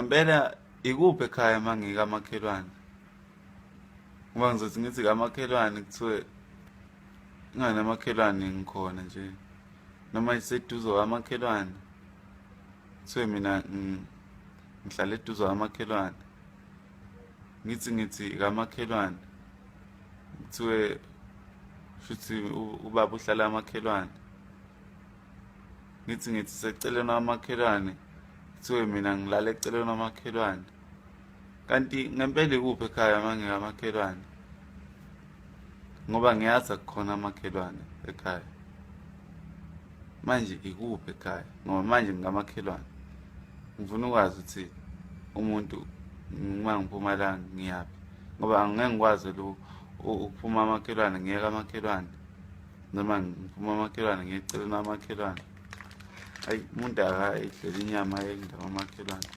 Ngempela ikuphi ekhaya uma ngikamakhelwane? Ngoba ngizothi ngithi kamakhelwane kuthiwe inganamakhelwane ngikhona nje noma iseduze kwamakhelwane kuthiwe mina ngihlala eduze kwamakhelwane ngithi ngithi kamakhelwane kuthiwe shuthi ubaba uhlala amakhelwane ngithi ngithi seceleni kwamakhelwane kuthiwe mina ngilala eceleni kwamakhelwane kanti ngempela ikuphi ekhaya uma ngikamakhelwane ngoba ngiyazi akukhona amakhelwane ekhaya manje ikuphi ekhaya ngoba manje ngikamakhelwane ngifuna ukwazi ukuthi umuntu uma ngiphuma la ngiyaphi ngoba angeke ngikwazi ukuphuma amakhelwane ngiyeka amakhelwane noma ngiphuma amakhelwane ngiyeceleni amakhelwane ayi umuntu akayidlela inyama yendawo amakhelwane.